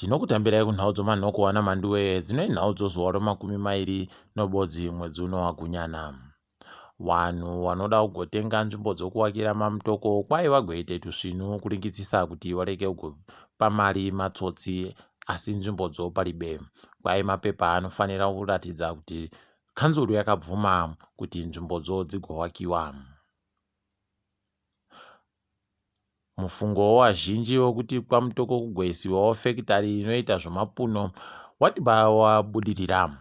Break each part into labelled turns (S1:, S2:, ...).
S1: Tinokutambirai kunhau dzomanhoko ana Mhanduwe dzino inhau dzozuva romakumi mairi nobodzi mwedzi uno waGunyana. Wanhu wanoda kugotenga nzvimbo dzokuwakira mamutoko kwai wagoite tusvinu kuringitsisa kuti wareke kugopa mari matsotsi asi nzvimbodzo paribe. Kwai mapepa anofanira kuratidza kuti kanzuru yakabvuma kuti nzvimbodzo dzigowakiwa. Mufungo wevazhinji wekuti kwaMutoko kugoisiwawo fekitari inoita zvemapuno watiba wabudirira.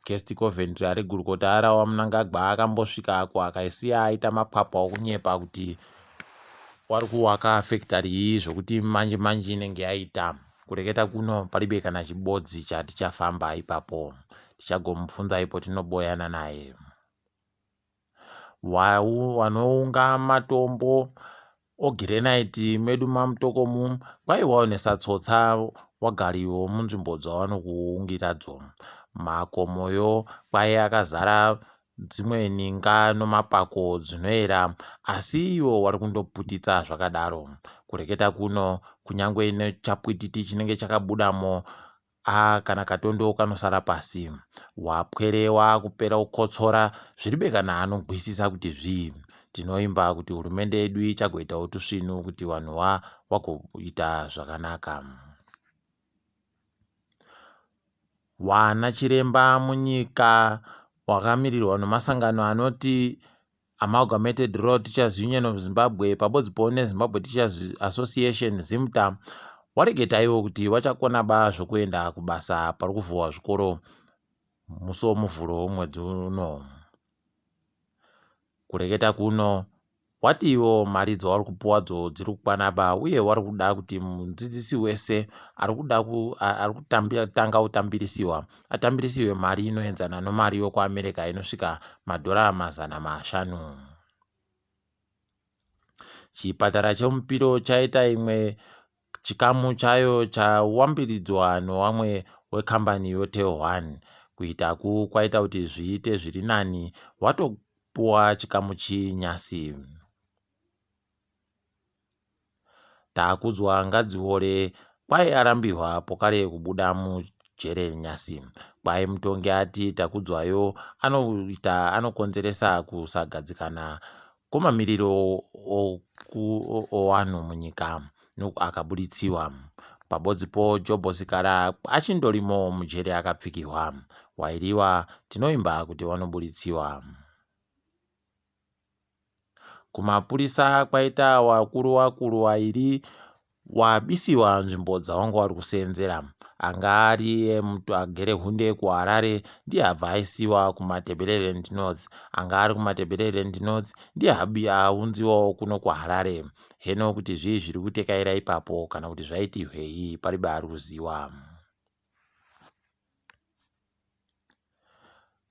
S1: Kirsty Coventry ari gurukota raVaMnangagwa akambosvika ako akaisiya aita mapwapwa okunyepa kuti wari kuwaka fekitari iyi zvokuti manje manje inenge yaita. Kureketa kuno paribe kana chibodzi chati chafamba ipapo. Tichagomubvunza ipo tinoboyana naye. Wanounga matombo ogirenaiti medu maMutokomu kwaivawo nesatsotsa wagariwo munzvimbo dzavanokuungiradzo. Makomoyo kwaiye akazara dzimwe ninga nomapako dzinoera asi ivo wari kundoputitsa zvakadaro. Kureketa kuno kunyangwe nechapwititi chinenge chakabudamo Aah kana katondo kanosara pasi. Wapwere wakupera kukotsora zviribe kana anogwisisa kuti zvii. Tinoimba kuti hurumende yedu ichagoitawo tusvinu kuti vanhu wa wagoita zvakanaka. Wana chiremba munyika wakamirirwa nomasangano anoti Amalgamated Rural Teachers Union of Zimbabwe pabodzipowo neZimbabwe Teachers Association, ZIMTA, wareketa iwo kuti wachakona ba zvokuenda kubasa pari kuvhurwa zvikoro musi woMuvhuro wemwedzi uno. Kureketa kuno wati iwo mari dzawari kupuwadzo dziri kukwana ba uye wari kuda kuti mudzidzisi wese ari kuda ari kutanga kutambirisiwa atambirisiwe mari inoenzana nomari yokuAmerica inosvika madhora 500. Chipatara cheMupiro chaita imwe chikamu chayo chawambiridzwa nowamwe wekambani yoTel One. Kuitaku kwaita kuti zviite zviri nani watopuwa chikamu chii nyasi. Takudzwa Ngadziore kwai arambihwa pokare kubuda mujere nyasi. Kwai mutongi ati Takudzwayo anoita anokonzeresa kusagadzikana kwemamiriro owanhu munyika akabuditsiwa. Pabodzipo Jobho Sikhala achindorimo mujere akapfikihwa. Wairiwa tinoimba kuti wanobuditsiwa. Kumapurisa kwaita wakuru wakuru wairi wabisiwa nzvimbo dzawanga wari kuseenzera. Anga ari agere hunde kuHarare ndiye abva aisiwa kuMatabeleland North. Anga ari kuMatabeleland North ndiye aunziwawo kuno kuHarare. Heno kuti zvii zviri kutekaira ipapo kana kuti zvaitihwei paribe ari kuziwa.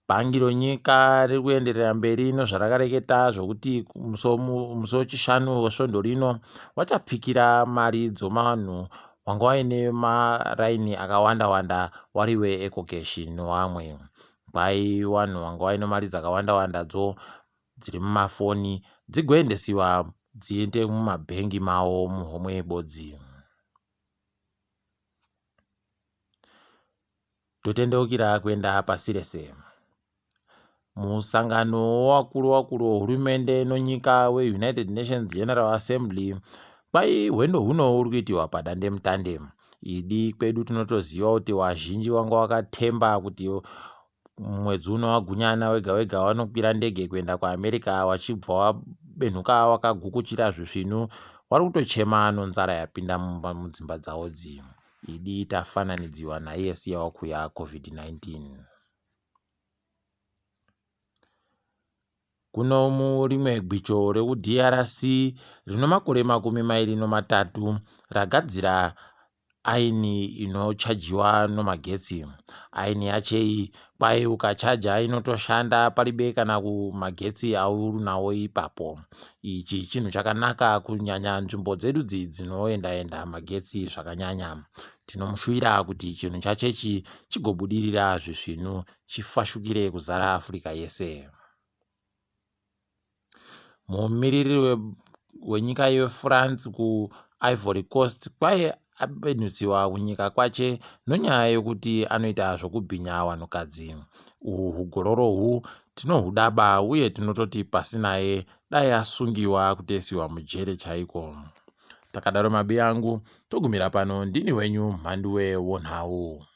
S1: Bhangi ronyika riri kuenderera mberi nezvarakareketa zvokuti musi weChishanu wesvondo rino vachapfikira mari dzomanhu wanga waine maraini akawanda wanda wari weEcocash newamwe. Kwai wanhu wanga waine mari dzakawanda wanda dzo dziri mumafoni dzigoendesiwa dziende mumabhengi mawo muhomwe bodzi. Totendeukira kuenda pasi rese. Musangano wewakuru wakuru wehurumende nonyika weUnited Nations General Assembly kwai hwendo huno uri kuitiwa padandemutande. Idi kwedu tinotoziva kuti wazhinji wanga wakatemba kuti mwedzi uno waGunyana wega wega wanokwira ndege kuenda kuAmerica wachibva wabenhuka wakagukuchira zvisvinu wari kutochema nonzara yapinda mudzimba dzawo dzi. Idi tafananidziwa naiye siya wakuya Covid-19. Kuno murimwe gwicho rekuDRC rino makore 23 ragadzira aini inochajiwa nomagetsi. Aini yacho iyi kwai ukachaja inotoshanda paribe kana kumagetsi aunawo ipapo. Ichi chinhu chakanaka kunyanya nzvimbo dzedu dzi dzinoenda-enda magetsi zvakanyanya. Tinomushuwira kuti chinhu chachechi chigobudirira zvisvinu chifashukire kuzara Africa yese. Mumiririri wenyika yeFrance kuIvory Coast kwaye apenutsiwa kunyika kwache nonyaya yokuti anoita zvokubhinya vanhukadzi. Uhu hugororo uhu tinohudaba uye tinototi pasi naye dai asungiwa kutoisiwa mujere chaiko. Takadaro mabi angu togumira pano ndini wenyu Mhanduwe wonhau.